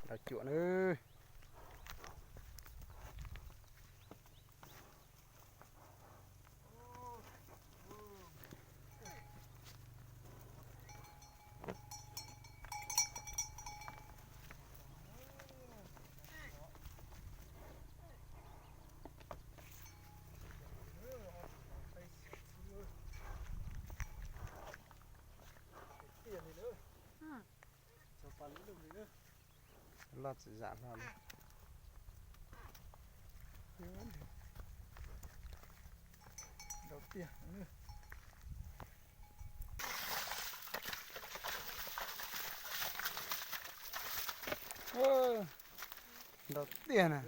Tau cuam nawb. Loj tsis zam hlo li. Ntau tiag. Ntau tiag na.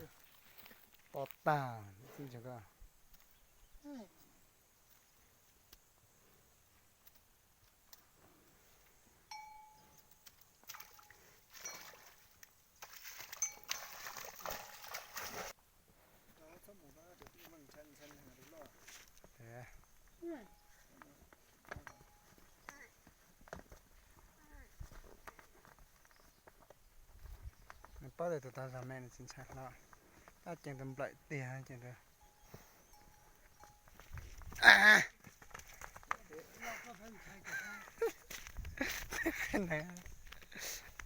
To tag. Nws paub tias tus tag zog me nws tsis ntshai hlo. Tab ceev tus nplawm tiag ceev tus.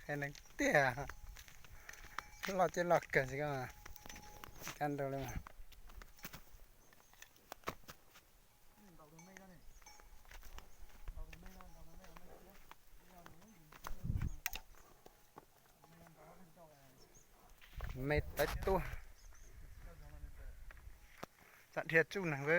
Qhia neeg tiag, loj ces loj kawg tsis kab, kab nrau li mas. Me tawv tuaj. Tsam dhia tsuj neeg xwb.